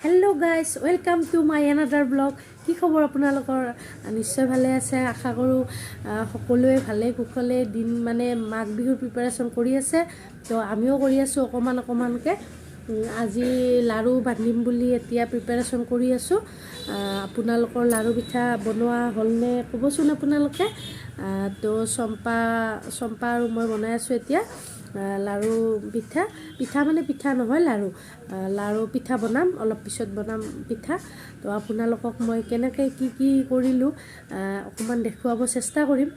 Hello guys, welcome to my another blog. কি খবৰ আপোনালোকৰ? নিশ্চয় ভালে আছে, আশা কৰোঁ। সকলোৱে ভালে কুশলে দিন মানে মাঘ বিহুৰ প্ৰিপাৰেশ্যন কৰি আছে। তো আমিও কৰি আছোঁ অকণমান অকণমানকৈ। আজি লাড়ু বান্ধিম বুলি এতিয়া প্ৰিপাৰেশ্যন কৰি আছোঁ। আপোনালোকৰ লাড়ু পিঠা বনোৱা হ'লনে ক'বচোন আপোনালোকে। তো চম্পা চম্পা আৰু মই বনাই আছোঁ এতিয়া লাড়ু পিঠা। পিঠা মানে পিঠা নহয়, লাড়ু। লাড়ু পিঠা বনাম, অলপ পিছত বনাম পিঠা। তো আপোনালোকক মই কেনেকৈ কি কি কৰিলোঁ অকণমান দেখুৱাব চেষ্টা কৰিম।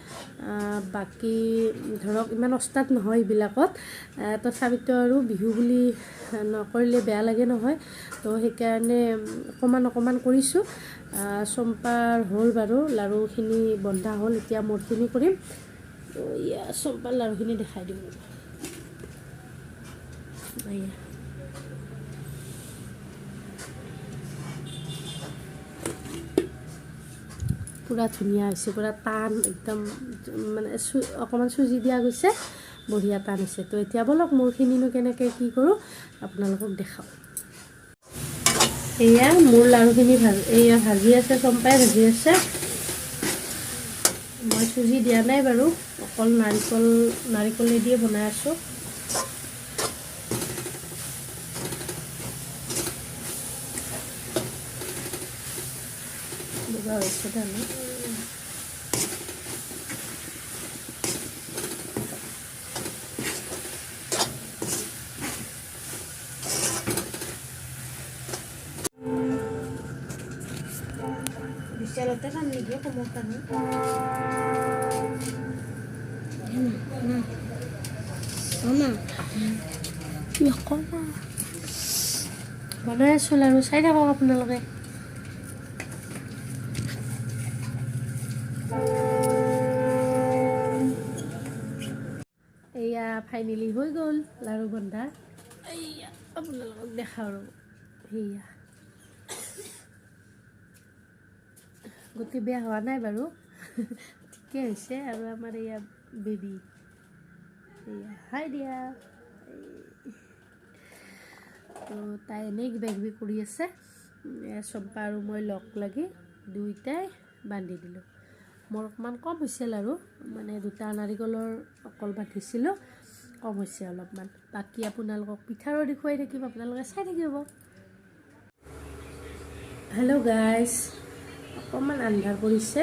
বাকী ধৰক ইমান অস্তাদ নহয় এইবিলাকত, তথাপিতো আৰু বিহু বুলি নকৰিলে বেয়া লাগে নহয়, তো সেইকাৰণে অকণমান অকণমান কৰিছোঁ। চম্পাৰ হ'ল বাৰু, লাড়ুখিনি বন্ধা হ'ল, এতিয়া মোৰখিনি কৰিম। তো এয়া চম্পাৰ লাড়ুখিনি দেখাই দিম। এয়া পূৰা ধুনীয়া হৈছে, পূৰা টান একদম, মানে অকণমান চুজি দিয়া গৈছে, বঢ়িয়া টান হৈছে। তো এতিয়া ব'লক মোৰখিনিনো কেনেকৈ কি কৰোঁ আপোনালোকক দেখাওঁ। এয়া মোৰ লাড়ুখিনি এয়া ভাজি আছে, চম্পাই ভাজি আছে। মই চুজি দিয়া নাই বাৰু, অকল নাৰিকলেদিয়ে বনাই আছোঁ। বগা হৈছে তাৰমানে। বিশালতে যাম নেকি কমৰ কাৰণে? বনাই আছোঁ লাড়ু, চাই থাকক আপোনালোকে। এয়া ফাইনেলি হৈ গ'ল লাড়ু বন্ধা। এইয়া আপোনালোকক দেখাওঁ ৰ'ব। সেয়া গোটেই বেয়া হোৱা নাই বাৰু, ঠিকে হৈছে। আৰু আমাৰ এয়া বেবী, এয়া হাই দিয়া। তো তাই এনেই কিবা কিবি কৰি আছে। চম্পা আৰু মই লগ লাগি দুইটাই বান্ধি দিলোঁ। মোৰ অকণমান কম হৈছিল আৰু, মানে দুটা নাৰিকলৰ অকল বান্ধিছিলোঁ, কম হৈছে অলপমান। বাকী আপোনালোকক পিঠাৰো দেখুৱাই থাকিম, আপোনালোকে চাই থাকিব। হেল্ল' গাইজ, অকণমান আন্ধাৰ পৰিছে।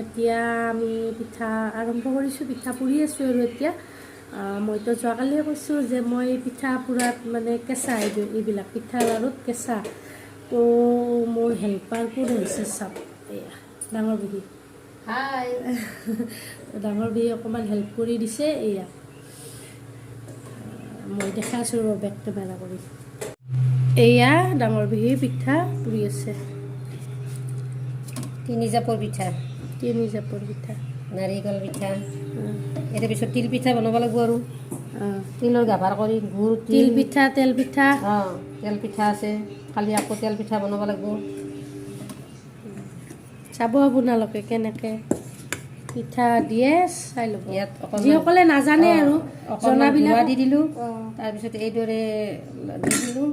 এতিয়া আমি পিঠা আৰম্ভ কৰিছোঁ, পিঠা পুৰি আছোঁ। আৰু এতিয়া মইতো যোৱাকালিয়ে কৈছোঁ যে মই পিঠা পুৰাত মানে কেঁচা, এইবিলাক পিঠা লাড়ুত কেঁচা। তো মোৰ হেল্পাৰ কোন হৈছে চাওক, এয়া ডাঙৰ বিহি। হাই। ডাঙৰ বিহি অকণমান হেল্প কৰি দিছে। এয়া মই দেখাই আছোঁ ৰ'ব বেক কেমেৰা কৰি। এয়া ডাঙৰ বিহি পিঠা পুৰি আছে। তিনি জাপৰ পিঠা। তিনি জাপৰ পিঠা। নাৰিকল পিঠা। ইয়াৰ পিছত তিল পিঠা বনাব লাগিব আৰু তিলৰ গাভাৰ কৰি গুড়। তিল পিঠা, তেল পিঠা। অঁ, তেল পিঠা আছে, কালি আকৌ তেল পিঠা বনাব লাগিব। চাব আপোনালোকে কেনেকৈ পিঠা দিয়ে, চাই ল'ব। ইয়াত অকণমান যিসকলে নাজানে আৰু অকণমান জনাবিলাক ধোঁৱা দি দিলোঁ, তাৰপিছত এইদৰে দি দিলোঁ।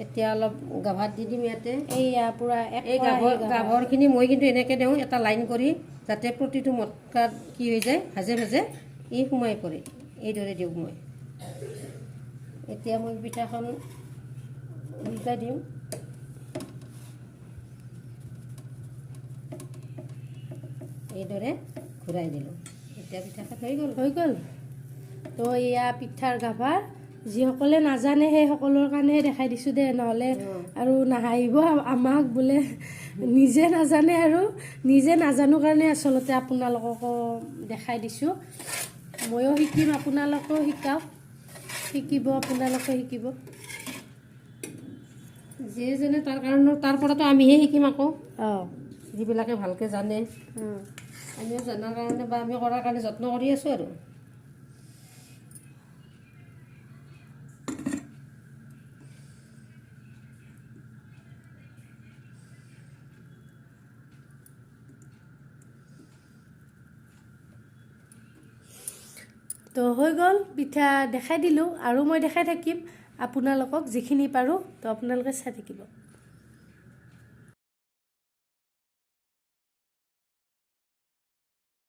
এতিয়া অলপ গাভাত দি দিম ইয়াতে। এইয়া পূৰা এক এই গাভৰখিনি মই কিন্তু এনেকৈ দিওঁ, এটা লাইন কৰি, যাতে প্ৰতিটো মটকাত কি হৈ যায়, ভাজে ভাজে ই সোমাই পৰে। এইদৰে দিওঁ মই। এতিয়া মই পিঠাখন উল্টাই দিম। এইদৰে ঘূৰাই দিলোঁ। এতিয়া পিঠাখন হৈ গ'ল। হৈ গ'ল। তো এয়া পিঠাৰ গাভাৰ, যিসকলে নাজানে সেই সকলৰ কাৰণেহে দেখাই দিছোঁ দেই, নহ'লে আৰু নাহাঁহিব আমাক, বোলে নিজে নাজানে। আৰু নিজে নাজানো কাৰণে আচলতে আপোনালোককো দেখাই দিছোঁ। ময়ো শিকিম, আপোনালোকেও শিকাওক, শিকিব, আপোনালোকে শিকিব। যিজনে তাৰ কাৰণে তাৰ পৰাতো আমিহে শিকিম আকৌ। যিবিলাকে ভালকৈ জানে, আমিও জনাৰ কাৰণে বা আমি কৰাৰ কাৰণে যত্ন কৰি আছোঁ আৰু। তো হৈ গ'ল পিঠা দেখাই দিলোঁ, আৰু মই দেখাই থাকিম আপোনালোকক যিখিনি পাৰোঁ, তো আপোনালোকে চাই থাকিব।